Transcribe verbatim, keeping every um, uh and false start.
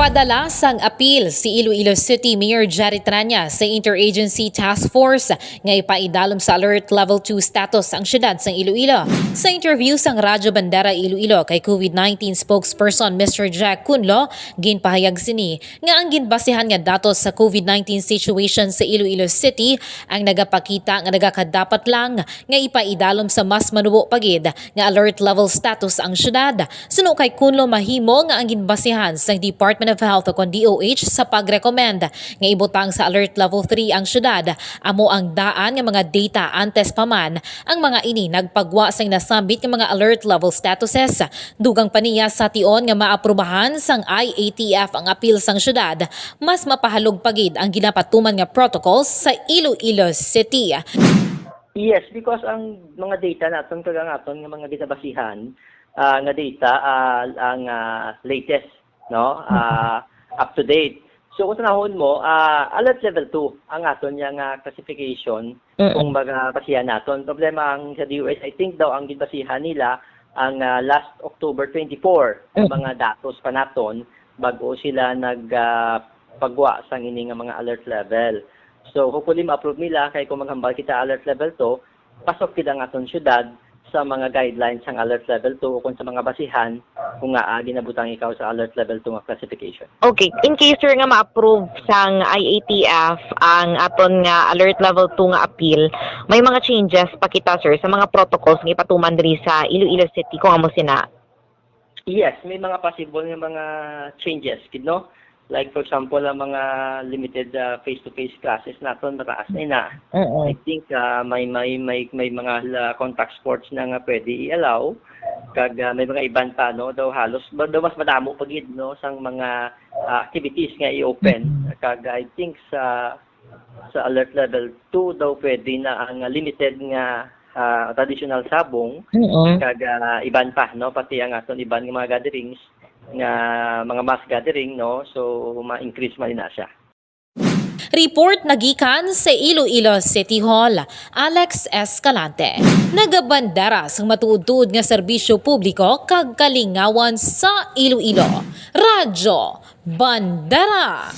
Padala sang apil si Iloilo City Mayor Jerry Treña sa Interagency Task Force nga ipaidalom sa Alert Level two status ang siyudad sang Iloilo. Sa interview sang Radyo Bandera Iloilo kay COVID nineteen spokesperson Mister Jack Cunlo, ginpahayag sini nga ang ginbasihan nga datos sa COVID nineteen situation sa Iloilo City ang nagapakita nga nagakadapat lang nga ipaidalom sa mas manubo pa gid nga alert level status ang siyudad. Suno kay Cunlo, mahimo nga ang ginbasihan sang Department of Health o kon D O H sa pag-recommend nga ibutang sa Alert Level three ang siyudad amo ang daan nga mga data antes pa man ang mga ini nagpagwa sang nasambit nga mga alert level statuses. Dugang pa niya, sa tion nga maaprubahan sang I A T F ang apil sang siyudad, mas mapahalog pa gid ang ginapatuman nga protocols sa Iloilo City. Yes, because ang mga data naton kag ang aton nga mga ginabasihan, ah, nga data, ah, ang, ah, latest, no? Ah, up to date. So, kung tanahon mo, ah, alert level two ang aton nga, nga classification Mm. kung mga basihan naton. Problema ang sa D O H, I think daw ang ginbasihan nila ang, ah, last October twenty-four nga Mm. mga datos pa naton bago sila nag, ah, pagwa sang ini nga mga alert level. So, hopefully ma-approve nila kay kung maghambal kita alert level two, pasok gid ang aton syudad sa mga guidelines sang alert level two o kung sa mga basihan kung nga, ah, ginabutang ikaw sa alert level two nga classification. Okay, in case, sir, nga ma-approve sang I A T F ang aton nga alert level two nga appeal, may mga changes pa kita, sir, sa mga protocols nga ipatuman diri sa Iloilo City kung amo sina. Yes, may mga possible nga mga changes gid, no? Like, for example, ang mga limited, ah, face-to-face classes naton, mataas na ina. Oo. I think, ah, may, may, may, may mga la-, contact sports na nga pwede i-allow. Kag, ah, may mga iban pa, no? Daw halos, ba-, daw mas madamo pa gid, no, sang mga, ah, activities nga i-open. Mm. Kag I think sa, sa alert level two daw pwede na ang limited nga, ah, traditional sabong, Mm. kag, ah, iban pa, no? Pati ang aton iban nga mga gatherings, nga mga mass gathering, no? So, ma-increase man na siya. Report nagikan sa Iloilo City Hall, Alex Escalante. Nagabandera sang matuod-tuod nga serbisyo publiko kag kalingawan sa Iloilo. Radyo Bandera.